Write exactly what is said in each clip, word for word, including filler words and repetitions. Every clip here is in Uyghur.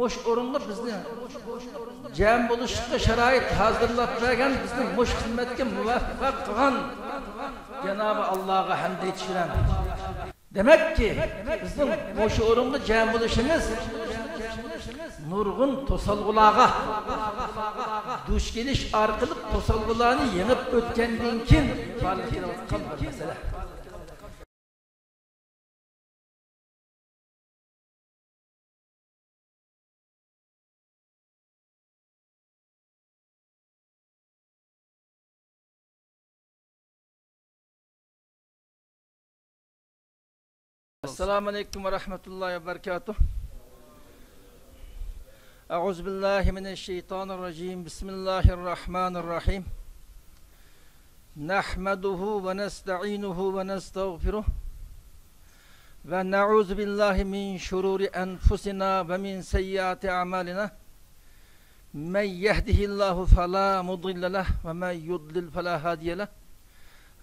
مۇشۇ ئورۇنغا بىزنى جەم بولۇشقا شارائىت ھازىرلاپ بەرگەن، بىزنى مۇشۇ خىزمەتكە مۇۋەپپەق قىلغان جانابى ئاللاغا ھەمد ئېيتىش بىلەن. دېمەككى، بىزنىڭ مۇشۇ ئورۇنغا جەم بولۇشىمىز نۇرغۇن توسالغۇلارغا دۇچ كېلىش ئارقىلىق، توسالغۇلارنى يېڭىپ ئۆتكەندىن كېيىن بارلىققا كېلىۋاتقان بىر مەسىلە. السلام عليكم ورحمة الله وبركاته. أعوذ بالله من الشيطان الرجيم. بسم الله الرحمن الرحيم. نحمده ونستعينه ونستغفره، ونعوذ بالله من شرور أنفسنا ومن سيئات أعمالنا. من يهده الله فلا مضل له، ومن يضلل فلا هادي له.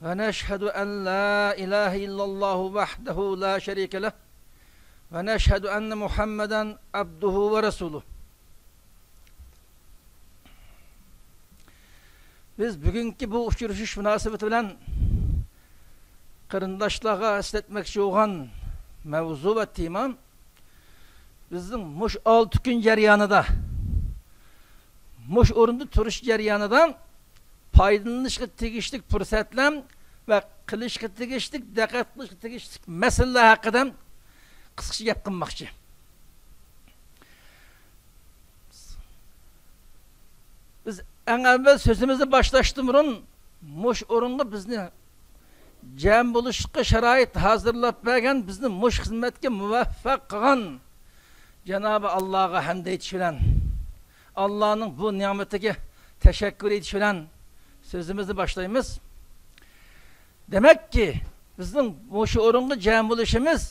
ونشهد أن لا إله إلا الله وحده لا شريك له، ونشهد أن محمدا عبده ورسوله. بىز بۈگۈنكى بۇ ئۇچرىشىش مۇناسىۋىتى بىلەن قېرىنداشلارغا ئەسلەتمەكچى بولغان مەۋزۇ ۋە تېما، بىزنىڭ مۇشۇ ئالتە كۈن جەريانىدا، مۇشۇ ئورۇندا تۇرۇش جەريانىدا پايدىلىنىشقا تېگىشلىك پۇرسەتلەر ۋە قىلىشقا تېگىشلىك، دىققەت قىلىشقا تېگىشلىك مەسىلىلەر ھەققىدە قىسقىچە گەپ قىلماقچى. بىز ئەڭ ئەۋۋەل سۆزىمىزنى باشلاشتىن بۇرۇن، مۇشۇ ئورۇنغا بىزنى جەم بولۇشقا شارائىت ھازىرلاپ بەرگەن، بىزنى مۇشۇ خىزمەتكە مۇۋەپپەق قىلغان جانابى ئاللاغا ھەمد ئېيتىش بىلەن، ئاللانىڭ بۇ نېمىتىگە تەشەككۈر ئېيتىش بىلەن سۆزىمىزنى باشلايمىز. دېمەككى، بىزنىڭ مۇشۇ ئورۇنغا جەم بولۇشىمىز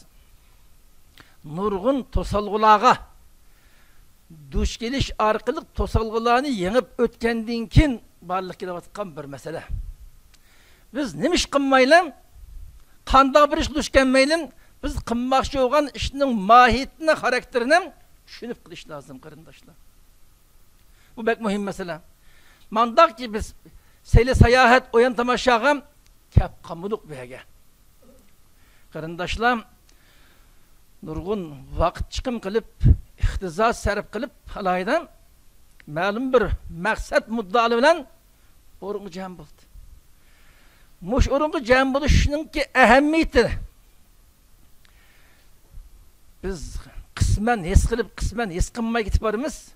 نۇرغۇن توسالغۇلارغا دۇچ كېلىش ئارقىلىق، توسالغۇلارنى يېڭىپ ئۆتكەندىن كېيىن بارلىققا كېلىۋاتقان بىر مەسىلە. بىز نېمە ئىش قىلمايلى، قانداق بىر ئىشقا دۇچ كەلمەيلى، بىز قىلماقچى بولغان ئىشنىڭ ماھىيىتىنى، خاراكتېرىنى چۈشىنىپ قىلىش لازىم، قېرىنداشلار. بۇ بەك مۇھىم مەسىلە. مانداقكى بىز سەيلە ساياھەت، ئويۇن تاماشاغا كەپ قالمىدۇق بۇ يەرگە. قېرىنداشلار، نۇرغۇن ۋاقىت چىقىم قىلىپ، ئىقتىساد سەرپ قىلىپ، ئالاھىدە مەلۇم بىر مەقسەت مۇددىئالار بىلەن ئورۇنغا جەم بولدى. مۇشۇ ئورۇنغا جەم بولۇشنىڭكى ئەھمىيىتى، بىز قىسمەن ھېس قىلىپ، قىسمەن ھېس قىلماي كېتىپ بارىمىز.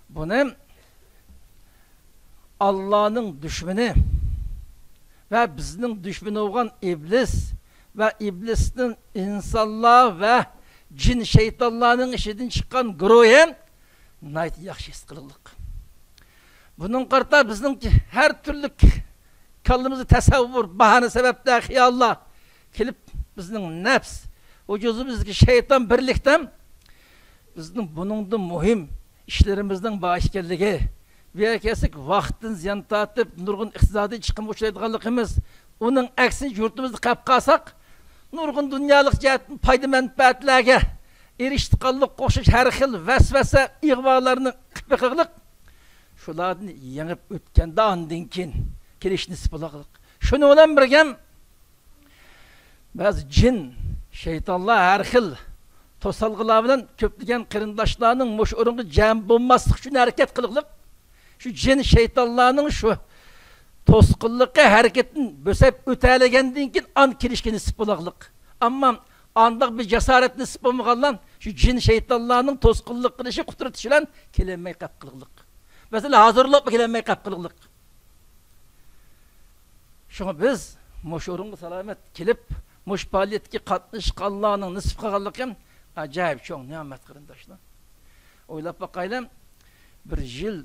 بۇنى ئاللانىڭ دۈشمىنى ۋە بىزنىڭ دۈشمىنى بولغان ئىبلىس ۋە ئىبلىسنىڭ ئىنسانلار ۋە جىن شەيتانلارنىڭ ئىچىدىن چىققان گۇرۇھى ناھايىتى ياخشى ھېس قىلغۇلۇق. بۇنىڭغا قارىتا بىزنىڭ ھەر تۈرلۈك كاللىمىزدا تەسەۋۋۇر، باھانە سەۋەبلەر، خىياللار كېلىپ، بىزنىڭ نەپس، ۋۇجۇدىمىزدىكى شەيتان بىرلىكتە بىزنىڭ بۇنىڭدىن مۇھىم ئىشلىرىمىزنىڭ بار ئىكەنلىكى، بۇ يەرگە كەلسەك ۋاقىتتىن زىيان تارتىپ، نۇرغۇن ئىقتىسادىي چىقىمغا ئۇچرايدىغانلىقىمىز، ئۇنىڭ ئەكسىنچە يۇرتىمىزدا قېلىپ قالساق، نۇرغۇن دۇنيالىق جەھەتتىن پايدا مەنپەئەتلەرگە ئېرىشىدىغانلىققا ئوخشاش ھەر خىل ۋەسۋەسە، ئىغۋالارنى قىلىپ بېقىغلىق، شۇلاردىن يېڭىپ ئۆتكەندە ئاندىن كېيىن كېلىش نېسىپ بولغلىق. شۇنىڭ بىلەن بىرگە، بەزى جىن، شەيتانلار ھەر خىل توسالغۇلار بىلەن كۆپلىگەن قېرىنداشلارنىڭ مۇشۇ ئورۇنغا جەم بولماسلىق ئۈچۈن ھەرىكەت قىلغلىق. شۇ جىن، شەيتانلارنىڭ شۇ توسقۇنلۇقى ھەرىكىتىنى بۆسۈپ ئۆتەلىگەندىن كېيىن ئان كېلىشكە نېسىپ بولغلىق. ئەمما ئانداق بىر جاسارەت نېسىپ بولمىغانلار شۇ جىن، شەيتانلارنىڭ توسقۇنلۇق قىلىشى، قۇترىتىشى بىلەن كېلەلمەي قېلىپ قالغلىق. مەسىلەن، ھازىرلاپمۇ كېلەلمەي قېلىپ قالغلىق. شۇڭا بىز مۇشۇ ئورۇنغا سالامەت كېلىپ، مۇشۇ پائالىيەتكە قاتنىشقانلارنىڭ نېسىپ قىلغانلىقى ئاجايىپ چوڭ نېمەت، قېرىنداشلار. ئويلاپ باقايلى، بىر يىل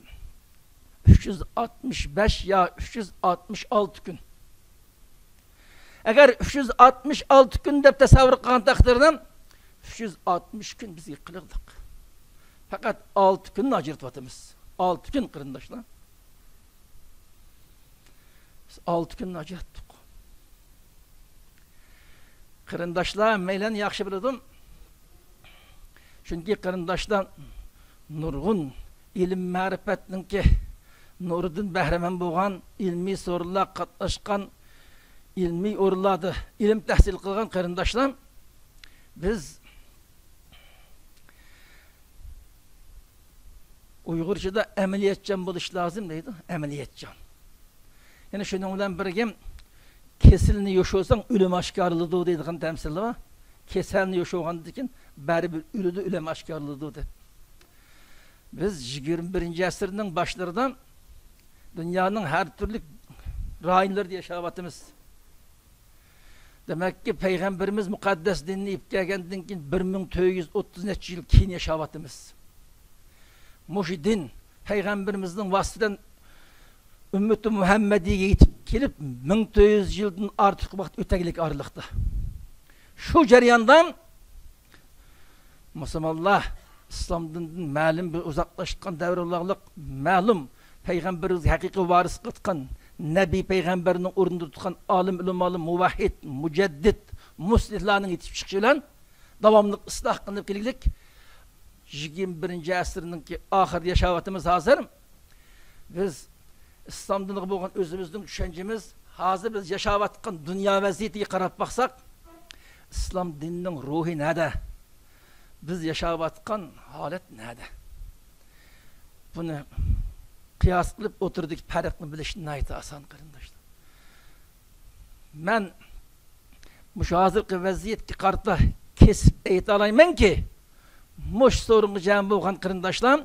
ئۈچ يۈز ئاتمىش بەش يا ئۈچ يۈز ئاتمىش ئالتە كۈن. ئەگەر ئۈچ يۈز ئاتمىش ئالتە كۈن دەپ تەسەۋۋۇر قىلغان تەقدىردە، ئۈچ يۈز ئاتمىش كۈن بىز يىغىلدۇق. پەقەت ئالتە كۈننى ئاجرىتىۋاتىمىز. ئالتە كۈن، قېرىنداشلار. بىز ئالتە كۈننى ئاجراتتۇق. قېرىنداشلار ھەممەيلەن ياخشى بىلىدۇ. چۈنكى قېرىنداشلار، نۇرغۇن ئىلىم مەرىپەتنىڭكى نۇرىدىن بەھرىمەن بولغان، ئىلمىي سورۇنلارغا قاتناشقان، ئىلمىي ئورۇنلاردا ئىلىم تەھسىل قىلغان قېرىنداشلار، بىز ئۇيغۇرچىدا ئەمەلىيەتچان بولۇش لازىم دەيدۇ، ئەمەلىيەتچان. يەنە شۇنىڭ بىلەن بىرگە، كېسىلنى يوشۇرساڭ، ئۆلۈم ئاشكارىلىدۇ دەيدىغان تەمسىل بار. كېسەلنى يوشۇرغاندىن كېيىن، بەرىبىر ئۆلىدۇ، ئۆلۈم ئاشكارىلىدۇ دەپ. بىز يىگىرمە بىرىنچى ئەسىرنىڭ باشلىرىدا دۇنيانىڭ ھەر تۈرلۈك رايونلىرىدا ياشاۋاتىمىز. دېمەككى، پەيغەمبىرىمىز مۇقەددەس دىننى ئېلىپ كەلگەندىن كېيىن بىر مىڭ تۆت يۈز ئوتتۇز نەچچە يىل كېيىن ياشاۋاتىمىز. مۇشۇ دىن پەيغەمبىرىمىزنىڭ ۋاسىتىسى بىلەن ئۈممىتى مۇھەممەدىيگە يېتىپ كېلىپ، مىڭ تۆت يۈز يىلدىن ئارتۇق ۋاقىت ئۆتەگلىك ئارىلىقتا. شۇ جەرياندا مۇسۇلمانلار ئىسلام دىنىدىن مەلۇم بىر ئۇزاقلاشقان دەۋر بولغانلىق مەلۇم، پەيغەمبىرىمىزگە ھەقىقىي ۋارىس قىلىدىغان، نەبىي پەيغەمبەرنىڭ ئورنىدا تۇرغان ئالىم ئۆلىمالار، مۇۋەھھىد، مۇجەددىد، مۇسلىھلارنىڭ يېتىپ چىقىشى بىلەن داۋاملىق ئىسلاھ قىلىنىپ كېلىگلىك يىگىرمە بىرىنچى ئەسىرنىڭكى ئاخىرىدا ياشاۋاتىمىز ھازىر. بىز ئىسلام دىنىغا بولغان ئۆزىمىزنىڭ چۈشەنچىمىز، ھازىر بىز ياشاۋاتقان دۇنيا ۋەزىيىتىگە قاراپ باقساق، ئىسلام دىنىنىڭ روھى نەدە؟ بىز ياشاۋاتقان ھالەت نەدە؟ بۇنى قىياس قىلىپ، ئوتتۇرىدىكى پەرقنى بىلىش ناھايىتى ئاسان، قېرىنداشلار. مەن مۇشۇ ھازىرقى ۋەزىيەتكە قارىتا كېسىپ ئېيتالايمەنكى، مۇشۇ سورۇنغا جەم بولغان قېرىنداشلار،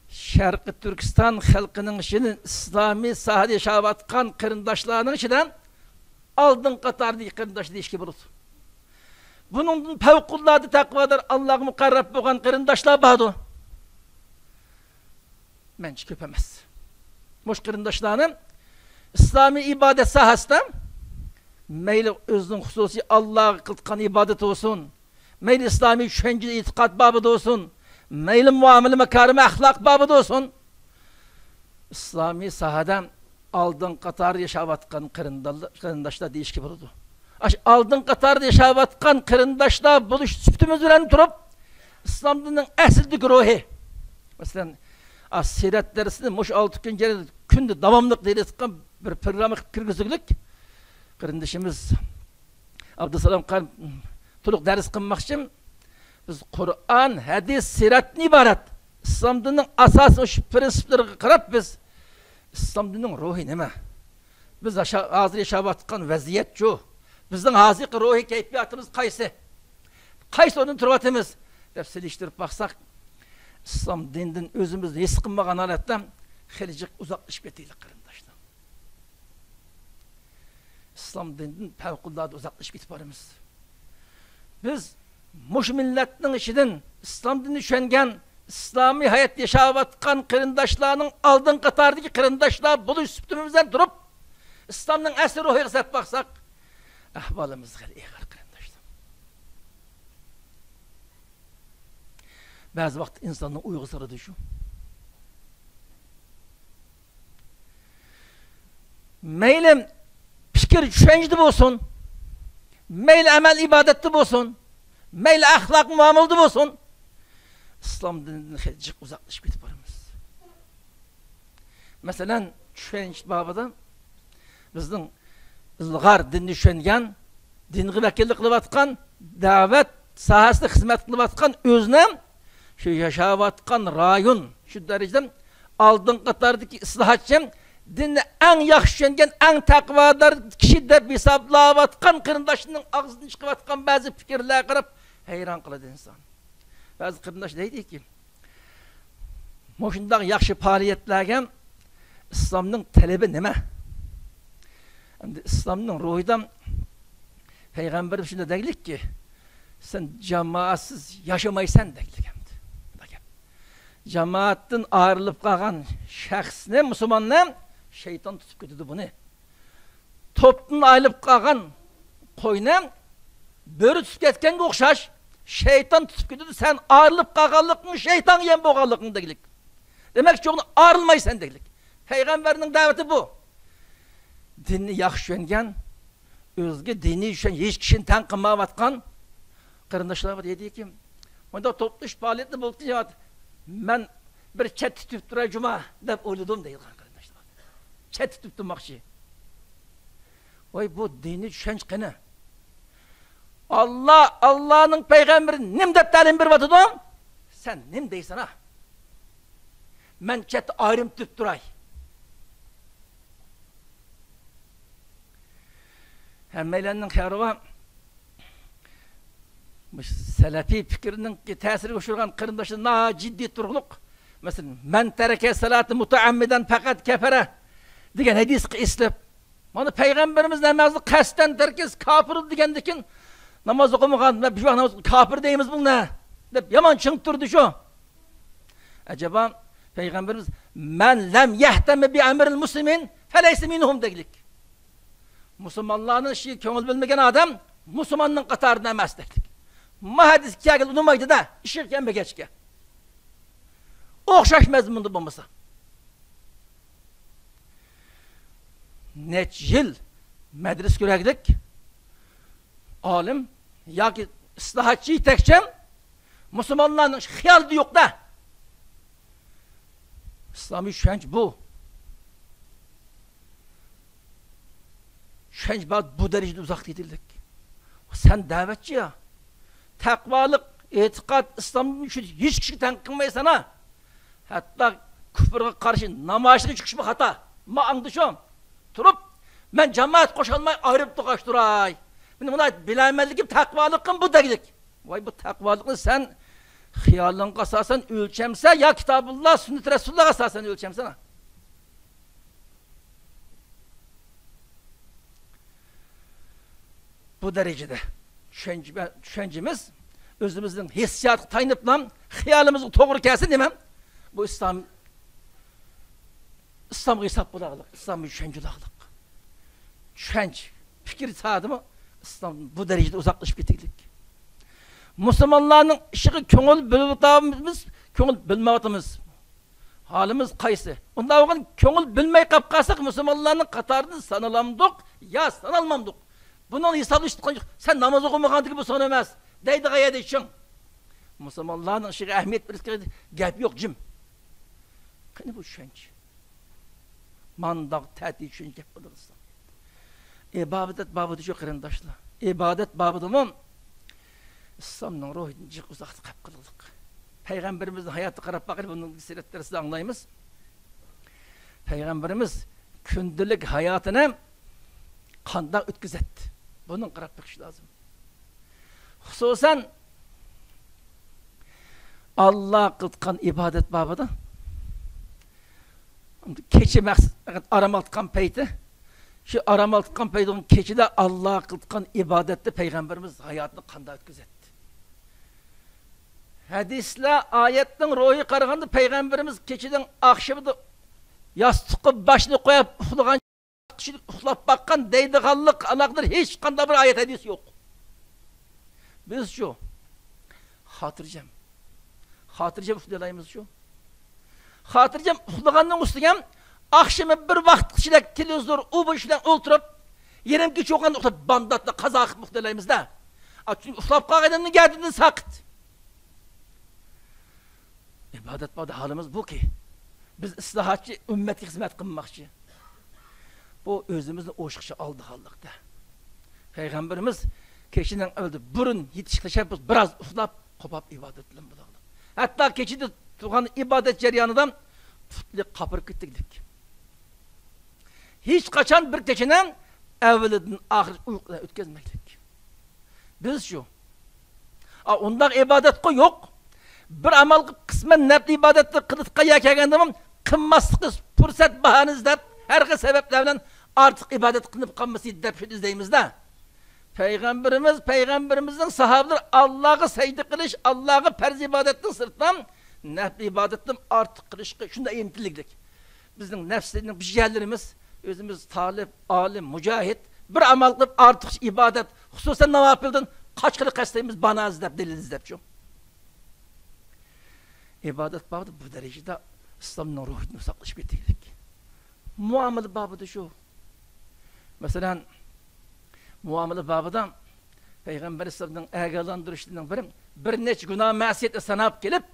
شەرقىي تۈركىستان خەلقىنىڭ ئىچىدىن ئىسلامىي ساھەدە ياشاۋاتقان قېرىنداشلارنىڭ ئىچىدە ئالدىن قاتاردىكى قېرىنداش دېيىشكە بولىدۇ. بۇنىڭدىن پەۋقۇلئاددە تەقۋادار، ئاللاغا مۇقەررەپ بولغان قېرىنداشلار باردۇ. مەنچە كۆپ ئەمەس. مۇشۇ قېرىنداشلارنى ئىسلامىي ئىبادەت ساھەسىدە مەيلى ئۆزىنىڭ خۇسۇسىي ئاللاغا قىلىدىغان ئىبادىتى بولسۇن، مەيلى ئىسلامىي چۈشەنچە ئېتىقاد بابىدا بولسۇن، مەيلى مۇئامىلە ماكارىمە ئەخلاق بابىدا بولسۇن، ئىسلامىي ساھەدە ئالدىن قاتاردا ياشاۋاتقان قېرىندال-، قېرىنداشلار دېيىشكە بولىدۇ. ئاشۇ ئالدىن قاتاردا ياشاۋاتقان قېرىنداشلار بولۇش سۈپىتىمىز بىلەن تۇرۇپ، ئىسلام دىنىنىڭ ئەسلىدىكى روھى. مەسىلەن، ئا، سىرەت دەرسىنى مۇشۇ ئالتە كۈن كۈندە داۋاملىق دەرس قىلغان بىر پروگرامما قىلىپ كىرگۈزگۈلۈك قېرىندىشىمىز ئابدۇسالام قان تولۇق دەرس قىلماقچى. بىز قۇرئان، ھەدىس، سىرەتتىن ئىبارەت ئىسلام دىنىنىڭ ئاساسىي شۇ پىرىنسىپلىرىغا قاراپ، بىز ئىسلام دىنىنىڭ روھى نېمە؟ بىز ياشا-، ھازىر ياشاۋاتقان ۋەزىيەت شۇ. بىزنىڭ ھازىرقى روھىي كەيپىياتىمىز قايسى؟ قايسى ئورۇندا تۇرۇۋاتىمىز؟ دەپ سېلىشتۇرۇپ باقساق، ئىسلام دىنىدىن ئۆزىمىزنى ھېس قىلمىغان ھالەتتە خېلى جىق ئۇزاقلىشىپ كېتەيلى، قېرىنداشلار. ئىسلام دىنىدىن پەۋقۇلئاددە ئۇزاقلىشىپ كېتىپ بارىمىز. بىز مۇشۇ مىللەتنىڭ ئىچىدىن ئىسلام دىنىنى چۈشەنگەن، ئىسلامىي ھايات ياشاۋاتقان قېرىنداشلارنىڭ ئالدىن قاتاردىكى قېرىنداشلار بولۇش سۈپىتىمىز بىلەن تۇرۇپ، ئىسلامنىڭ ئەسلى روھىغا سەپ باقساق، ئەھۋالىمىز خېلى ئېغىر، قېرىنداشلار. بەزى ۋاقىتتا ئىنساننىڭ ئويغا سالىدۇ شۇ. مەيلى پىكىر چۈشەنچىدە بولسۇن، مەيلى ئەمەل ئىبادەتتە بولسۇن، مەيلى ئەخلاق مۇئامىلىدە بولسۇن، ئىسلام دىنىدىن خېلى جىق ئۇزاقلىشىپ كېتىپ بارىمىز. مەسىلەن، چۈشەنچە بابىدا بىزنىڭ ئىلغار دىننى چۈشەنگەن، دىنغا ۋەكىللىك قىلىۋاتقان، دەۋەت ساھەسىدە خىزمەت قىلىۋاتقان، ئۆزىنى شۇ ياشاۋاتقان رايون، شۇ دەرىجىدە ئالدىن قاتاردىكى ئىسلاھاتچى، دىننى ئەڭ ياخشى چۈشەنگەن، ئەڭ تەقۋادار كىشى دەپ ھېسابلاۋاتقان قېرىنداشنىڭ ئاغزىدىن چىقىۋاتقان بەزى پىكىرلەرگە قاراپ ھەيران قالىدۇ ئىنسان. بەزى قېرىنداش دەيدىكى، مۇشۇنداق ياخشى پائالىيەتلەرگە ئىسلامنىڭ تەلىپى نېمە؟ ئەمدى ئىسلامنىڭ روھىدا پەيغەمبىرىمىز شۇنداق دەگلىككى، سەن جامائەتسىز ياشىمايسەن دەگلىك ئەمدى. جامائەتتىن ئايرىلىپ قالغان شەخسنى، مۇسۇلماننى شەيتان تۇتۇپ كېتىدۇ بۇنى. توپتىن ئايرىلىپ قالغان قوينى بۆرە تۇتۇپ كەتكەنگە ئوخشاش، شەيتان تۇتۇپ كېتىدۇ. سەن ئايرىلىپ قالغانلىقىڭ، شەيتانغا يەم بولغانلىقىڭ دەگلىك. دېمەك، چوغۇنى ئايرىلمايسەن دەگلىك. پەيغەمبەرنىڭ دەۋىتى بۇ. دىننى ياخشى چۈشەنگەن، ئۆزىگە دىنىي چۈشەن-، ھېچ كىشىنى تەڭ قىلمايۋاتقان قېرىنداشلار بار ئىدىكى، مۇنداق توپلىشىپ پائالىيەتنى بولۇپتۇ جامائەت. مەن بىر چەتتە تۇرۇپ تۇراي جۇما دەپ ئويلىدىم دەيدىغان قېرىنداشلار. چەتتە تۇرۇپ تۇرماقچى. ۋاي، بۇ دىنىي چۈشەنچە قېنى؟ ئاللا، ئاللانىڭ پەيغەمبىرى نېمە دەپ تەلىم بېرىۋاتىدۇ؟ سەن نېمە دەيسەن ھە؟ مەن چەتتە ئايرىم تۇرۇپ تۇراي. ھەممەيلەننىڭ خەۋىرى بار. مۇشۇ سەلەپىي پىكىرنىڭ تەسىرىگە ئۇچرىغان قېرىنداشلار ناھايىتى جىددىي تۇرۇقلۇق. مەسىلەن، مەن تەرەكە سەلاتى مۇتەئەممىدەن پەقەت كەفەرە دېگەن ھەدىسقا ئېسىلىپ، مانا پەيغەمبىرىمىز نامازنى قەستەن تەرك ئېتسە كاپىر دېگەندىكىن، ناماز ئوقۇمىغان، بىش ۋاق ناماز كاپىر دەيمىز بۇنى دەپ يامان چىڭ تۇردى شۇ. ئەجەبا، پەيغەمبىرىمىز، مەن لەم يەھتەممە بىئەمرىل مۇسلىمىن فەلەيسە مىنھۇم دەگلىك. مۇسۇلمانلارنىڭ ئىشىغا كۆڭۈل بۆلمىگەن ئادەم مۇسۇلماننىڭ قاتارىدا ئەمەس دەگلىك. ما ھەدىس كەلگىلى ئۇنىمايدۇ-دە، ئىشىغا كەلمىگەچكە. ئوخشاش مەزمۇندا بولمىسا. نەچچە يىل مەدرىسە كۆرەكلىك ئالىم ياكى ئىسلاھاتچى يېتەكچى مۇسۇلمانلارنىڭ خىيالىدا يوق-دە. ئىسلامىي چۈشەنچە بۇ. چۈشەنچە بار بۇ دەرىجىدە ئۇزاق يېتىلدىك. سەن دەۋەتچى يا. تەقۋالىق، ئېتىقاد، ئىسلامدىن چۈشۈپ ھېچ كىشىگە تەنقىد قىلمايسەن ھە. ھەتتا كۇفرغا قارشى نامايىشقا چىقىشمۇ خاتا. ما ئاڭدىشۇم. تۇرۇپ، مەن جامائەت قوشالماي ئايرىپ توقاش تۇراي. مېنىڭ مۇنداق بىلەلمەنلىكىم، تەقۋالىقىم بۇ دەگلىك. ۋاي، بۇ تەقۋالىقنى سەن خىيالىڭغا ئاساسەن ئۆلچەمسەن يا كىتابۇللا، سۈننىتى رەسۇلۇللاغا ئاساسەن ئۆلچەمسەن؟ بۇ دەرىجىدە چۈشەنچە-، چۈشەنچىمىز ئۆزىمىزنىڭ ھېسسىياتىغا تايىنىپلا خىيالىمىزغا توغرا كەلسە نېمە؟ بۇ ئىسلام، ئىسلامغا ھېساب بولاغلىق، ئىسلامغا چۈشەنچە بولاغلىق. چۈشەنچە، پىكىر ساھەدىمۇ ئىسلام بۇ دەرىجىدە ئۇزاقلىشىپ كېتىكلىك. مۇسۇلمانلارنىڭ ئىشىغا كۆڭۈل بۆلۈۋاتامىز، كۆڭۈل بۆلمەيۋاتىمىز. ھالىمىز قايسى؟ ئۇنداق بولغان كۆڭۈل بۆلمەي قاپ قالساق، مۇسۇلمانلارنىڭ قاتارىدىن سانىلامدۇق يا سانالمامدۇق؟ بۇنىڭ ھېسابلىشىپ تۇرغان يوق. سەن ناماز ئوقۇمىغاندىكىن بۇ سان ئەمەس دەيدىغان يەردە چىڭ. مۇسۇلمانلارنىڭ ئىشىغا ئەھمىيەت بېرىشكە گەپ يوق، جىم. قېنى بۇ چۈشەنچە؟ مانداق تەتۈر چۈشەنچە گەپ قىلدى ئىسلام. ئىبادەت بابىدا شۇ قېرىنداشلار. ئىبادەت بابىدىمۇ ئىسلامنىڭ روھىدىن جىق ئۇزاقتا قەپ قىلدۇق. پەيغەمبىرىمىزنىڭ ھاياتىغا قاراپ باقايلى، بۇنىڭ سىرەت دەرسىدە ئاڭلايمىز. پەيغەمبىرىمىز كۈندىلىك ھاياتىنى قانداق ئۆتكۈزەتتى؟ بۇنىڭغا قاراپ بېقىش لازىم. خۇسۇسەن، ئاللا قىلىدىغان ئىبادەت بابىدا كېچە مەقسەت، پەقەت ئارام ئالىدىغان پەيتى، شۇ ئارام ئالىدىغان پەيتى، كېچىدە ئاللا قىلىدىغان ئىبادەتتە پەيغەمبىرىمىز ھاياتىنى قانداق ئۆتكۈزەتتى؟ ھەدىسلەر، ئايەتنىڭ روھىغا قارىغاندا، پەيغەمبىرىمىز كېچىنىڭ ئاخشىمىدا ياستۇققا باشىنى قويۇپ ئۇخلىغان، ئۇخلاپ باققان دەيدىغانلىق ئالاقىدار ھېچقانداق بىر ئايەت ھەدىس يوق. بىزچۇ؟ خاتىرجەم. خاتىرجەم ئۇخلىيالايمىزچۇ؟ خاتىرجەم ئۇخلىغاننىڭ ئۈستىگە ئاخشىمى بىر ۋاقىتقىچىلىك تېلېۋىزور ئۇ بۇ ئىش بىلەن ئولتۇرۇپ، يېرىم كېچە بولغاندا ئۇخلاپ، بامداتتا قازا قىلىپ ئۇخلىيالايمىز-دە. ئا، چۈنكى ئۇخلاپ قالغان ئادەمنىڭ گەدىنىدىن ساقىت. ئىبادەت بابىدا ھالىمىز بۇكى. بىز ئىسلاھاتچى، ئۈممەتكە خىزمەت قىلماقچى. بۇ ئۆزىمىزنى ئوشۇقچە ئالدىغانلىقتا. پەيغەمبىرىمىز كېچىنىڭ ئەۋۋەلدە بۇرۇن يېتىش تەشەببۇس، بىراز ئۇخلاپ، قوپاپ ئىبادەت بىلەن بولغانلىق. ھەتتا كېچىدە تۇرغان ئىبادەت جەريانىدا پۇتلىرى قاپىرىپ كېتىدىلىك. ھېچقاچان بىر كېچىنى ئەۋۋىلىدىن ئاخىرى ئۇيقۇدا ئۆتكۈزمەيلىك. بىزچۇ؟ ئا، ئۇنداق ئىبادەتقۇ يوق. بىر ئامال قىلىپ، قىسمەن نەپلى ئىبادەتلەر قىلىدىغان يەر كەلگەندىمۇ، قىلماسلىققا پۇرسەت، باھانە ئىزدەپ، ھەر خىل سەۋەبلەر بىلەن ئارتۇق ئىبادەت قىلىنىپ قالمىسا دەپ شۇنى ئىزدەيمىز-دە. پەيغەمبىرىمىز، پەيغەمبىرىمىزنىڭ ساھابىلىرى ئاللاغا سەجدە قىلىش، ئاللاغا پەرز ئىبادەتتىن سىرتتا، نەپلى ئىبادەتتىن ئارتۇق قىلىشقا شۇنداق ئىنتىلگۈدەك. بىزنىڭ نەپسىنىڭ بىر جىگەرلىرىمىز، ئۆزىمىز تالىپ، ئالىم، مۇجاھىد، بىر ئامال قىلىپ ئارتۇقچە ئىبادەت، خۇسۇسەن ناۋاپىلدىن قاچقىلى قەستەيمىز، باھانە ئىزدەپ، دەلىل ئىزدەپچۇ. ئىبادەت بابىدا بۇ دەرىجىدە ئىسلامنىڭ روھىدىن ئۇزاقلىشىپ كېتىگلىك. مۇئامىلە بابىدا شۇ. مەسىلەن، مۇئامىلە بابىدا پەيغەمبەر ئەلەيھىسسالامنىڭ ئاگاھلاندۇرۇشلىرىنىڭ بىرى، بىر نەچچە گۇناھ مەسىيەتنى ساناپ كېلىپ،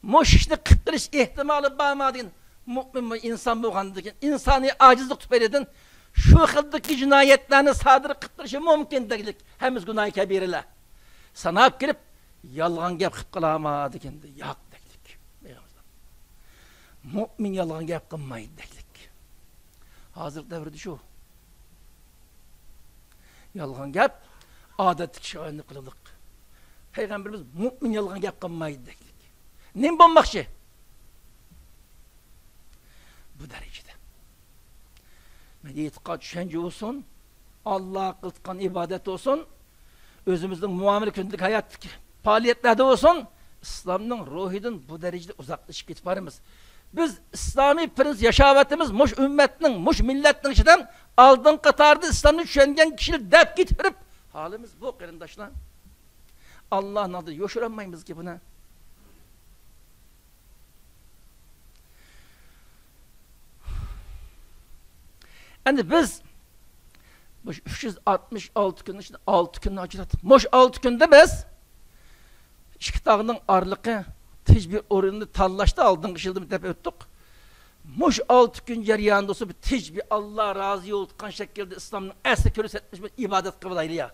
مۇشۇ ئىشنى قىلىپ قېلىش ئېھتىمالى بارما دېگەن. مۇئمىن ئىنسان بولغاندىن كېيىن، ئىنسانىي ئاجىزلىق تۈپەيلىدىن شۇ خىلدىكى جىنايەتلەرنى سادىر قىلىپ قېلىشى مۇمكىن دەيلىك. ھەممىسى گۇناھى كەبىرىلەر. ساناپ كىرىپ، يالغان گەپ قىلىپ قالارما دېگەندە، ياق دەيلىك. مۇئمىن يالغان گەپ قىلمايدۇ دەيلىك. ھازىرقى دەۋردە شۇ. يالغان گەپ ئادەتتىكى ئىشقا ئايلىنىپ قالدى. پەيغەمبىرىمىز مۇئمىن يالغان گەپ قىلمايدۇ دەيلىك. نېمە بولماقچى؟ بۇ دەرىجىدە. مەن ئېتىقاد چۈشەنچە بولسۇن، ئاللاغا قىلىۋاتقان ئىبادەت بولسۇن، ئۆزىمىزنىڭ مۇئامىلە، كۈندىلىك ھاياتتىكى پائالىيەتلەردە بولسۇن، ئىسلامنىڭ روھىدىن بۇ دەرىجىدە ئۇزاقلىشىپ كېتىپ بارىمىز. بىز ئىسلامىي پرىنسىپ ياشاۋاتىمىز، مۇشۇ ئۈممەتنىڭ، مۇشۇ مىللەتنىڭ ئىچىدە ئالدىن قاتاردا ئىسلامنى چۈشەنگەن كىشىلەر دەپ كېتىۋېرىپ، ھالىمىز بۇ، قېرىنداشلار. ئاللانىڭ ئالدىدا يوشۇرالمايمىزكى بۇنى. ئەمدى بىز مۇشۇ ئۈچ يۈز ئاتمىش ئالتە كۈننىڭ ئىچىدە ئالتە كۈننى ئاجراتتۇق. مۇشۇ ئالتە كۈندە بىز ئىككى تاغنىڭ ئارىلىقى تىجبى ئورنىنى تاللاشتا ئالدىنقى يىلدا دەپ ئۆتتۇق. مۇشۇ ئالتە كۈن جەريانىدا بولسا بىر تىجبى، ئاللا رازى بولىدىغان شەكىلدە ئىسلامنىڭ ئەسلى كۆرسەتمىشى بىلەن ئىبادەت قىلىۋالايلى يا.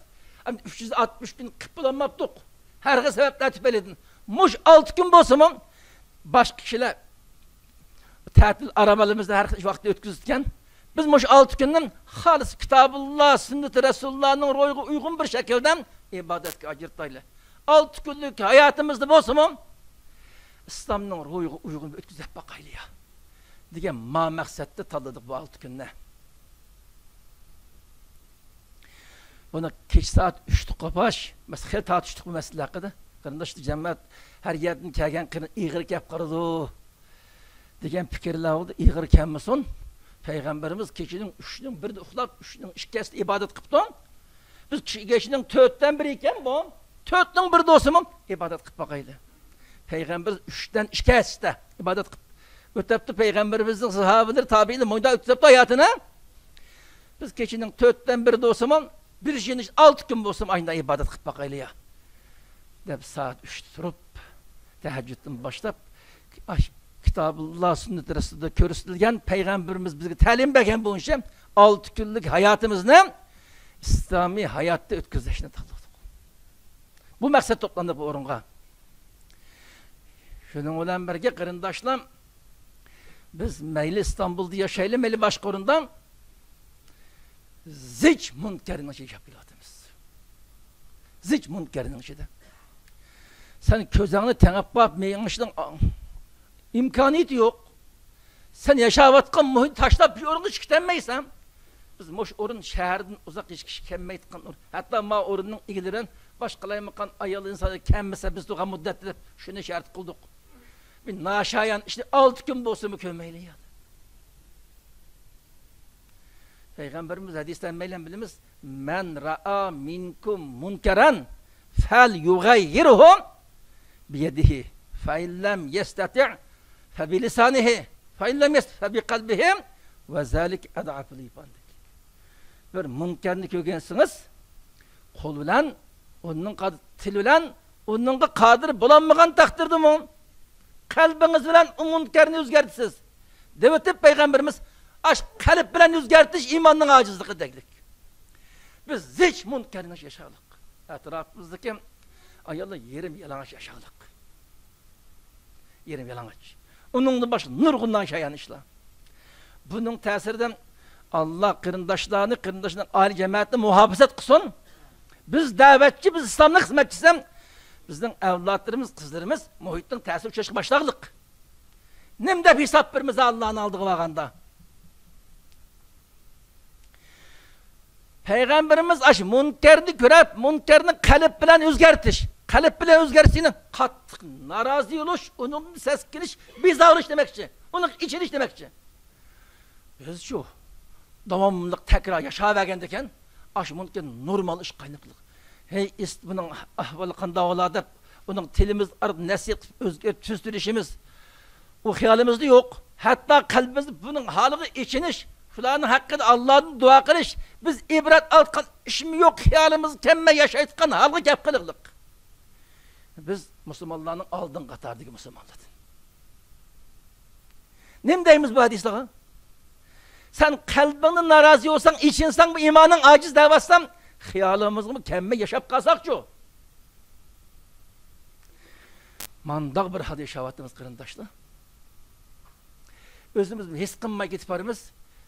ئەمدى ئۈچ يۈز ئاتمىش كۈن قىلىپ بولالماپتۇق. ھەر خىل سەۋەبلەر تۈپەيلىدىن. مۇشۇ ئالتە كۈن بولسىمۇ باشقا كىشىلەر تەتىل ئارامىلىمىزدا ھەر خىل ۋاقىتتا ئۆتكۈزۈۋەتكەن. بىز مۇشۇ ئالتە كۈننى خالىس كىتابۇللا، سۈننىتى رەسۇلۇللانىڭ روھىغا ئۇيغۇن بىر شەكىلدە ئىبادەتكە ئاجرىتايلى. ئالتە كۈنلۈك ھاياتىمىزدا بولسىمۇ ئىسلامنىڭ روھىغا ئۇيغۇن بىر ئۆتكۈزۈپ باقايلى يا، دېگەن ما مەقسەتتە تاللىدۇق بۇ ئالتە كۈننى. بۇنى كېچە سائەت ئۈچتە قوپاش، مەسىلەن، خېلى تارتىشتۇق بۇ مەسىلە ھەققىدە. قېرىنداش جەمەت، ھەر يەردىن كەلگەن قېرىن ئېغىر كەپ قالىدۇ دېگەن پىكىرلەر بولدى. ئېغىر كەلمىسۇن. پەيغەمبىرىمىز كېچىنىڭ ئۈچنىڭ بىرىدە ئۇخلاپ، ئۈچنىڭ ئىككىسىدە ئىبادەت قىپتۇ. بىز كېچە-، كېچىنىڭ تۆتتىن بىرى ئىكەن بۇ. تۆتنىڭ بىرىدە بولسىمۇ ئىبادەت قىلىپ باقايلى. پەيغەمبىرىمىز ئۈچتىن ئىككىسىدە ئىبادەت قىلىپ ئۆتەپتۇ. پەيغەمبىرىمىزنىڭ ساھابىلىرى، تابىئىنلار مۇنداق ئۆتكۈزۈپتۇ ھاياتىنى. بىز كېچىنىڭ تۆتتىن بىرىدە بولسىمۇ، بىر يىل ئالتە كۈن بولسىمۇ ئايدا ئىبادەت قىلىپ باقايلى يا، دەپ سائەت ئۈچتە تۇرۇپ، تەھەججۇدتىن باشلاپ، ئاش-، كىتابۇللا سۈننىتى رەسۇلىدا كۆرسىتىلگەن، پەيغەمبىرىمىز بىزگە تەلىم بەرگەن بويىچە ئالتە كۈنلۈك ھاياتىمىزنى ئىسلامىي ھاياتتا ئۆتكۈزۈشنى تاللىدۇق. بۇ مەقسەت توپلاندى بۇ ئورۇنغا. شۇنىڭ بىلەن بىرگە، قېرىنداشلار، بىز مەيلى ئىستانبۇلدا ياشايلى، مەيلى باشقا ئورۇندا، زىچ مۇنكەرنىڭ ئىچىدە ياشاپ كېلىۋاتىمىز. زىچ مۇنكەرنىڭ ئىچىدە. سەن كۆزۈڭنى تېڭىپ باق، مېڭىشنىڭ ئىمكانىيىتى يوق. سەن ياشاۋاتقان مۇھىتنى تاشلاپ، بۇ ئورۇنغا چىقىپ كېتەلمەيسەن. بىز مۇشۇ ئورۇن شەھەردىن ئۇزاق ھېچ كىشى كەلمەيدىغان ئورۇن. ھەتتا ما ئورۇننىڭ ئىگىلىرى باشقا قالايمىقان ئايال ئىنسانلار كەلمىسە، بىز تۇرغان مۇددەتتە دەپ شۇنى شەرت قىلدۇق. بىر ناشايان ئىشنى ئالتە كۈن بولسىمۇ كۆرمەيلى يا. پەيغەمبىرىمىز ھەدىستىن مەيلەن بىلىمىز، مەن رائا مىنكۇم مۇنكەرەن فەل يۇغەييىرھۇ بىيەدىھى، فەئىن لەم يەستەتىئ فەبىلىسانىھى، فەئىن لەم يەستەتىئ فەبىقەلبىھى ۋە زالىكە ئەزئەفۇل ئىمان. بىر مۇنكەرنى كۆرگەنسىڭىز، قول بىلەن، ئۇنىڭغا، تىل بىلەن ئۇنىڭغا قادىر بولالمىغان تەقدىردىمۇ، قەلبىڭىز بىلەن ئۇ مۇنكەرنى ئۆزگەرتىسىز، دەۋېتىپ پەيغەمبىرىمىز، ئاش قەلب بىلەن ئۆزگەرتىش ئىماننىڭ ئاجىزلىقى دەگلىك. بىز زىچ مۇنكەرنى ياشادۇق. ئەتراپىمىزدىكى ئاياللار يېرىم يالىڭاچ ياشادۇق. يېرىم يالىڭاچ. ئۇنىڭدىن باشقا نۇرغۇن ناشايان ئىشلار. بۇنىڭ تەسىرىدىن ئاللا قېرىنداشلارنى، قېرىنداشلارنىڭ ئائىلە جەمەتىنى مۇھاپىزەت قىلسۇن. بىز دەۋەتچى، بىز ئىسلامنىڭ خىزمەتچىسى. بىزنىڭ ئەۋلادلىرىمىز، قىزلىرىمىز مۇھىتنىڭ تەسىرىگە ئۇچراشقا باشلاغلىق. نېمە دەپ ھېساب بېرىمىز ئاللانىڭ ئالدىغا بارغاندا؟ پەيغەمبىرىمىز ئاشۇ مۇنكەرنى كۆرۈپ، مۇنكەرنى قەلب بىلەن ئۆزگەرتىش، قەلب بىلەن ئۆزگەرتىشنى قاتتىق نارازى بولۇش، ئۇنىڭدىن سەسكىنىش، بىزار بولۇش دېمەكچى، ئۇنىڭغا ئېچىنىش دېمەكچى. بىزچۇ داۋاملىق تەكرار ياشاۋەرگەندىكىن، ئاشۇ مۇنكەر نورمال ئىشقا ئايلىنىپلۇق. ھەي، ئىس-، بۇنىڭ ئەھۋالى قانداق بولا دەپ، ئۇنىڭ تىلىمىز ئارقىلىق نەسىھەت قىلىپ ئۆزگەرتىپ تۈزىتىۋېلىشىمىز، ئۇ خىيالىمىزدا يوق. ھەتتا قەلبىمىزدە بۇنىڭ ھالىغا ئېچىنىش، شۇلارنىڭ ھەققىدە ئاللادىن دۇئا قىلىش، بىز ئىبرەت ئالىدىغان ئىشمۇ يوق، خىيالىمىزغا كەلمەي ياشايدىغان ھالغا كەپ قېلىقلىق. بىز مۇسۇلمانلارنىڭ ئالدىنقى قاتارىدىكى مۇسۇلمانلاردىن. نېمە دەيمىز بۇ ھەدىسلەرگە؟ سەن قەلبىڭدىن نارازى بولساڭ، ئېچىنساڭ، بۇ ئىمانىڭ ئاجىز دەۋاتسام، خىيالىمىزغىمۇ كەلمەي ياشاپ قالساقچۇ؟ مانداق بىر ھالدا ياشاۋاتىمىز، قېرىنداشلار. ئۆزىمىز ھېس قىلماي كېتىپ بارىمىز،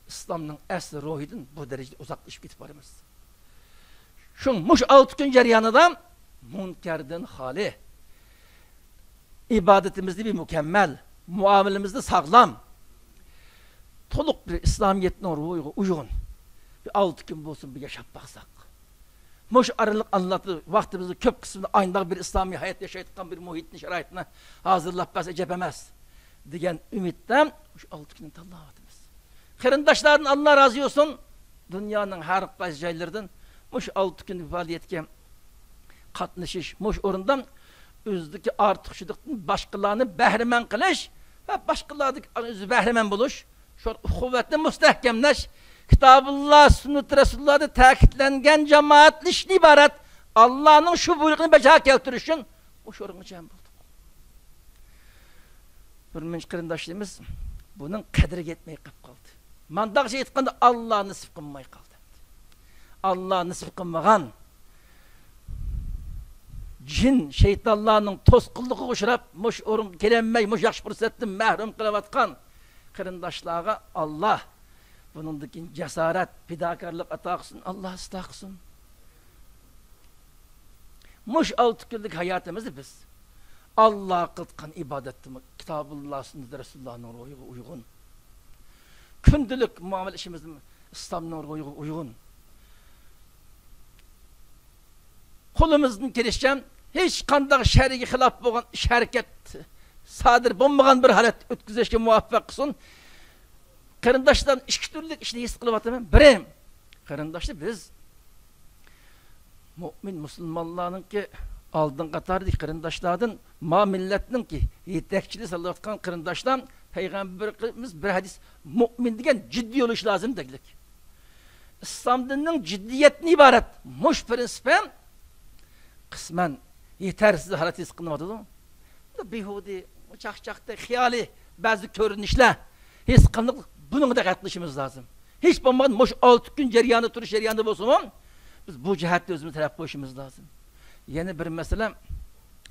ئىسلامنىڭ ئەسلى روھىدىن بۇ دەرىجىدە ئۇزاقلىشىپ كېتىپ بارىمىز. شۇ مۇشۇ ئالتە كۈن جەريانىدا مۇنكەردىن خالىي، ئىبادىتىمىزدە بىر مۇكەممەل، مۇئامىلىمىزدە ساغلام، تولۇق بىر ئىسلامىيەتنىڭ روھىغا ئۇيغۇن بىر ئالتە كۈن بولسۇن بىر ياشاپ باقساق. مۇشۇ ئارىلىق ئاللا ۋاقتىمىزنىڭ كۆپ قىسمىنى ئاينداق بىر ئىسلامىي ھايات ياشايدىغان بىر مۇھىتنى، شارائىتنى ھازىرلاپ بەرسە ئەجەب ئەمەس، دېگەن ئۈمىدتە مۇشۇ ئالتە كۈننى تاللاۋاتىمىز. قېرىنداشلاردىن ئاللا رازى بولسۇن. دۇنيانىڭ ھەر قايسى جايلىرىدىن مۇشۇ ئالتە كۈن پائالىيەتكە قاتنىشىش، مۇشۇ ئورۇندا ئۆزىدىكى ئارتۇقچىلىقتىن باشقىلارنى بەھرىمەن قىلىش ۋە باشقىلاردىكى ئۆزى بەھرىمەن بولۇش، شۇ ئۇخۇۋەتنى مۇستەھكەملەش، كىتابۇللا، سۈننىتى رەسۇلۇللادا تەكىتلەنگەن جامائەتلىشىشتىن ئىبارەت ئاللانىڭ شۇ بۇيرۇقىنى بەجا كەلتۈرۈش ئۈچۈن مۇشۇ ئورۇنغا جەم بولدۇق. بىر مۇنچە قېرىنداشلىرىمىز بۇنىڭ قەدرىگە يەتمەي قېلىپ قالدى. مانداقچە ئېيتقاندا، ئاللا نېسىپ قىلماي قالدى. ئاللا نېسىپ قىلمىغان، جىن، شەيتانلارنىڭ توسقۇنلۇقىغا ئۇچراپ، مۇشۇ ئورۇنغا كېلەلمەي، مۇشۇ ياخشى پۇرسەتتىن مەھرۇم قىلىۋاتقان قېرىنداشلارغا ئاللا بۇنىڭدىن كېيىن جاسارەت، پىداكارلىق ئاتا قىلسۇن، ئاللا ئىسلاھ قىلسۇن. مۇشۇ ئالتە كۈنلۈك ھاياتىمىزدا بىز ئاللاغا قىلىدىغان ئىبادەتتىمۇ كىتابۇللا، سۈننىتى رەسۇلۇللانىڭ روھىغا ئۇيغۇن، كۈندىلىك مۇئامىلە ئىشىمىزدىمۇ ئىسلامنىڭ روھىغا ئۇيغۇن، قولىمىزدىن كېلىشىچە ھېچقانداق شەرئىگە خىلاپ بولغان ئىش ھەرىكەت سادىر بولمىغان بىر ھالەت ئۆتكۈزۈشكە مۇۋەپپەق قىلسۇن. قېرىنداشلار، ئىككى تۈرلۈك ئىشنى ھېس قىلىۋاتىمەن. بىرى، قېرىنداشلار، بىز مۇئمىن مۇسۇلمانلارنىڭكى ئالدىنقى قاتاردىكى قېرىنداشلاردىن، ما مىللەتنىڭكى يېتەكچىلىك سالىۋاتقان قېرىنداشلار، پەيغەمبىرىمىز بىر ھەدىس، مۇئمىن دېگەن جىددىي بولۇش لازىم دېگەنلىك. ئىسلام دىنىنىڭ جىددىيەتتىن ئىبارەت مۇشۇ پىرىنسىپى قىسمەن يېتەرسىز ھالەت ھېس قىلىنىۋاتىدۇ. بىھۇدە، چاقچاقتەك، خىيالىي بەزى كۆرۈنۈشلەر ھېس قىلىنىپ، بۇنىڭغا دىققەت قىلىشىمىز لازىم. ھېچ بولمىغاندا مۇشۇ ئالتە كۈن جەريانىدا، تۇرۇش جەريانىدا بولسىمۇ، بىز بۇ جەھەتتە ئۆزىمىزنى تەرەپ قويۇشىمىز لازىم. يەنە بىر مەسىلە،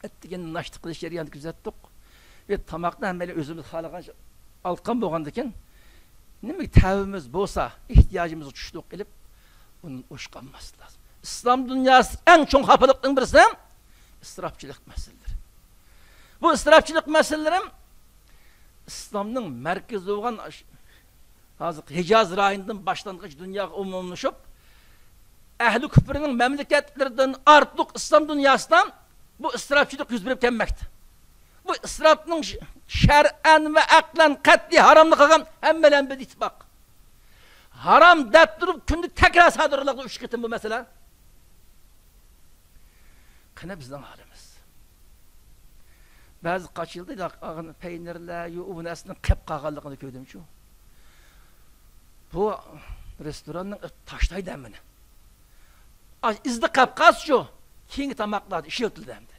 ئەتىگەن ناشتا قىلىش جەريانىدا كۆزەتتۇق. بىر تاماقنى ھەممەيلەن ئۆزىمىز خالىغانچە ئالغان بولغاندىكىن، نېمە تەۋىمىز بولسا، ئېھتىياجىمىزغا چۈشلۈك ئېلىپ، ئۇنى ئوشۇق ئالماسلىق لازىم. ئىسلام دۇنياسى ئەڭ چوڭ خاپىلىقنىڭ بىرسى ئىسراپچىلىق مەسىلىلىرى. بۇ ئىسراپچىلىق مەسىلىلىرى ئىسلامنىڭ مەركىزى بولغان ئاش-، ھازىرقى ھىجاز رايونىدىن باشلانغۇچ دۇنياغا ئومۇملىشىپ، ئەھلى كۇپرىنىڭ مەملىكەتلىرىدىن ئارتۇق ئىسلام دۇنياسىدا بۇ ئىسراپچىلىق يۈز بېرىپ كەلمەكتە. بۇ ئىسراپنىڭ ش-، شەرئەن ۋە ئەقلەن قەتئىي ھاراملىقىغا ھەممەيلەن بىر ئىتتىپاق. ھارام دەپ تۇرۇپ، كۈندە تەكرار سادىر بولىدۇ ئۈچ قېتىم بۇ مەسىلە. قېنى بىزنىڭ ھالىمىز؟ بەزى قاچا يىلدا پەينىرلەر، يۇ-، ئۇ نەرسىنىڭ قېپ قالغانلىقىنى كۆردۈمچۇ. بۇ رېستوراننىڭ تاشلايدۇ ھەممىنى. ئاي، ئىزدا قېپ قالسىچۇ، كېيىنكى تاماقلاردا ئىشلىتىلىدۇ ئەمدى.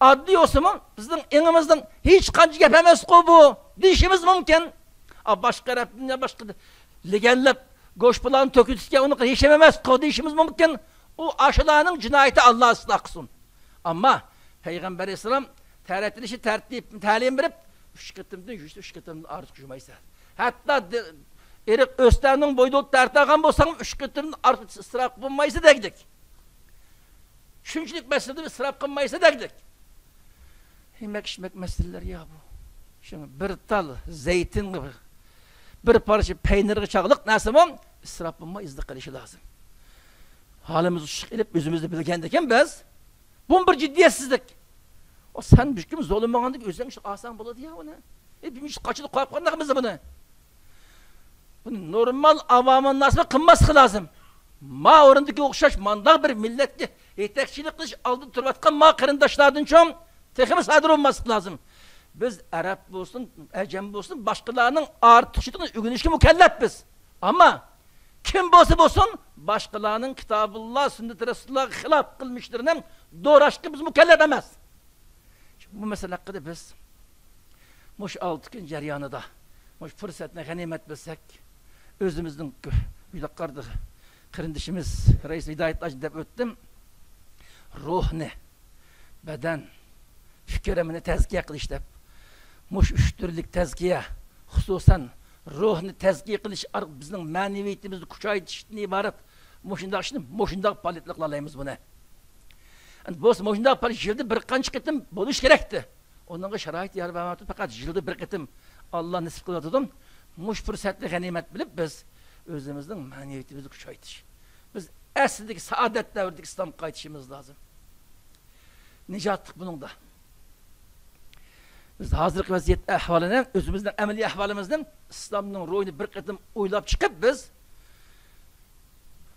ئاددىي بولسىمۇ، بىزنىڭ ئېڭىمىزدىن ھېچقانچە گەپ ئەمەسقۇ بۇ، دېيىشىمىز مۇمكىن. ئا، باشقا رەببىنى، باشقا لېگەنلەپ، گۆش پۇلاڭنى تۆكۈۋېتىشكە ئۇنى ھېچنېمە ئەمەسقۇ، دېيىشىمىز مۇمكىن. ئۇ ئاشۇلارنىڭ جىنايىتى، ئاللا ئىسلاھ قىلسۇن. ئەمما پەيغەمبەر ئەلەيھىسسالام تەرەت ئېلىشى تەرتىپ، تەلىم بېرىپ، ئۈچ قېتىمدىن يۈز، ئۈچ قېتىمدىن ئارتۇق يۇمايسەن. ھەتتا دى-، ئېرىق ئۆستەڭنىڭ بويىدا تەرەت ئالغان بولساڭ، ئۈچ قېتىمدىن ئارتۇق ئىسراپ قىلمايسەن دېگۈدەك. شۇنچىلىك مەسىلىدە ئىسراپ قىلمايسەن دېگۈدەك. يېمەك ئىچمەك مەسىلىلىرى يا بۇ. شۇڭا بىر تال زەيتۇنغا، بىر پارچە پەينىرغا چاغلىق نەرسىمۇ ئىسراپ بولماي ئىزدا قېلىشى لازىم. ھالىمىزنى ئۇششۇق ئېلىپ، ئۆزىمىزنى بىلگەندىكىن بىز، بۇمۇ بىر جىددىيەتسىزلىك. ئۇ سەن بىر كىم زولىمىغاندىكىن ئۆزۈڭ ئىش ئالساڭ بولىدۇ يا ئۇنى. ئە، بىر ئىش قاچىدە قويۇپ قالدۇق بىز بۇنى. بۇنى نورمال ئاۋامىنناسمۇ قىلماسلىقى لازىم. ما ئورۇندىكى ئوخشاش مانداق بىر مىللەتكە يېتەكچىلىك قىلىش ئالدىدا تۇرۇۋاتقان ما قېرىنداشلاردىنچۇ تېخىمۇ سادىر بولماسلىقى لازىم. بىز ئەرەب بولسۇن، ئەجەم بولسۇن، باشقىلارنىڭ ئارتۇقچىلىقىنى ئۆگىنىشكە مۇكەللەپمىز. ئەمما كىم بولسا بولسۇن، باشقىلارنىڭ كىتابۇللا، سۈننىتى رەسۇلۇللاغا خىلاپ قىلمىشلىرىنى دوراشقا بىز مۇكەللەپ ئەمەس. بۇ مەسىلە ھەققىدە بىز مۇشۇ ئالتە كۈن جەريانىدا مۇشۇ پۇرسەتنى غەنىيمەت بىلسەك، ئۆزىمىزنىڭ يۇقىرىدا قېرىندىشىمىز رەئىس ھىدايەت ھاجى دەپ ئۆتتۈم، روھنى، بەدەن، پىكرىمنى تەزكىيە قىلىش دەپ. مۇشۇ ئۈچ تۈرلۈك تەزكىيە، خۇسۇسەن، روھنى تەزكىيە قىلىش ئارقىلىق بىزنىڭ مەنىۋىيىتىمىزنى كۈچەيتىشتىن ئىبارەت مۇشۇنداق ئىشنى مۇشۇنداق پائالىيەتلەر قىلالايمىز بۇنى. ئەمدى بولسا مۇشۇنداق پائالىيەت يىلدا بىر قانچە قېتىم بولۇشى كېرەكتى. ئۇنىڭغا شارائىت يار بەرمەپتۇ، پەقەت يىلدا بىر قېتىم ئاللا نېسىپ قىلىۋاتىدۇ. مۇشۇ پۇرسەتنى غەنىيمەت بىلىپ، بىز ئۆزىمىزنىڭ مەنىۋىيىتىمىزنى كۈچەيتىش، بىز ئەسلىدىكى سائادەت دەۋرىدىكى ئىسلامغا قايتىشىمىز لازىم. نىجاتلىق بۇنىڭدا. بىز ھازىرقى ۋەزىيەت ئەھۋالىنى، ئۆزىمىزنىڭ ئەمەلىي ئەھۋالىمىزنى، ئىسلامنىڭ روھىنى بىر قېتىم ئويلاپ چىقىپ، بىز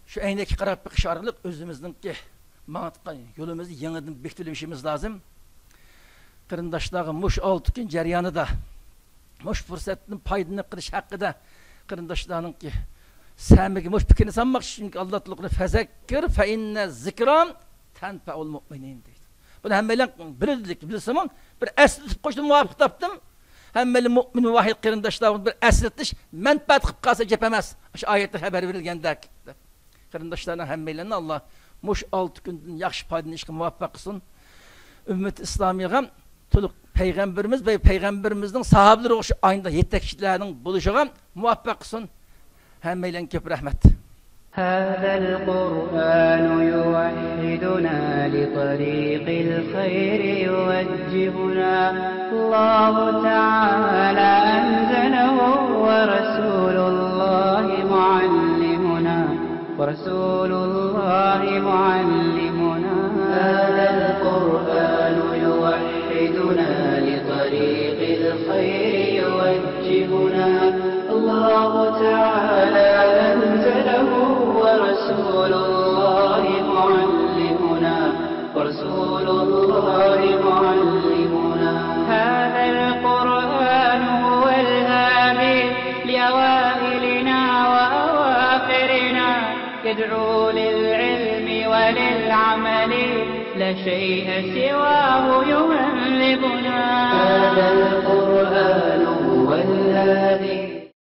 شۇ ئەينەككە قاراپ بېقىش ئارقىلىق ئۆزىمىزنىڭكى ماڭىدىغان يولىمىزنى يېڭىدىن بېكىتىۋېلىشىمىز لازىم. قېرىنداشلارغا مۇشۇ ئالتە كۈن جەريانىدا مۇشۇ پۇرسەتتىن پايدىلىنىپ قېلىش ھەققىدە قېرىنداشلارنىڭكى سەمىگە مۇشۇ پىكىرنى سالماقچى، چۈنكى ئاللا تائالا فەزەككىر فەئىننە زىكرا تەنفەئۇل مۇئمىنىن دەيدۇ. بۇنى ھەممەيلەن بىلىدىكى، بىلسىمۇ بىر ئەسلىتىپ قويۇشنى مۇۋاپىق تاپتىم. ھەممەيلەن مۇئمىن مۇۋەھھىد قېرىنداشلار بىر ئەسلىتىش مەنپەئەت قىلىپ قالسا گەپ ئەمەس. شۇ ئايەتتە خەۋەر بېرىلگەندەك دەپ. قېرىنداشلارنىڭ ھەممەيلەننى ئاللا مۇشۇ ئالتە كۈندىن ياخشى پايدىلىنىشقا مۇۋەپپەق قىلسۇن. ئۈممىتى ئىسلامىيغا تولۇق پەيغەمبىرىمىز ۋە پەيغەمبىرىمىزنىڭ ساھابىلىرى ئوخشاش ئاينىدا يېتەكچىلەرنىڭ بولۇشىغا مۇۋەپپەق قىلسۇن. ھەممەيلەنگە كۆپ رەھمەت. هذا القرآن يوحدنا لطريق الخير يوجهنا. الله تعالى أنزله ورسول الله معلمنا. ورسول الله معلمنا. هذا القرآن يوحدنا لطريق الخير يوجهنا. الله تعالى أنزله ورسول الله معلمنا. ورسول الله معلمنا. هذا القرآن هو الهادي لأوائلنا وأواخرنا. يدعو للعلم وللعمل، لا شيء سواه يهذبنا. هذا القرآن هو الهادي.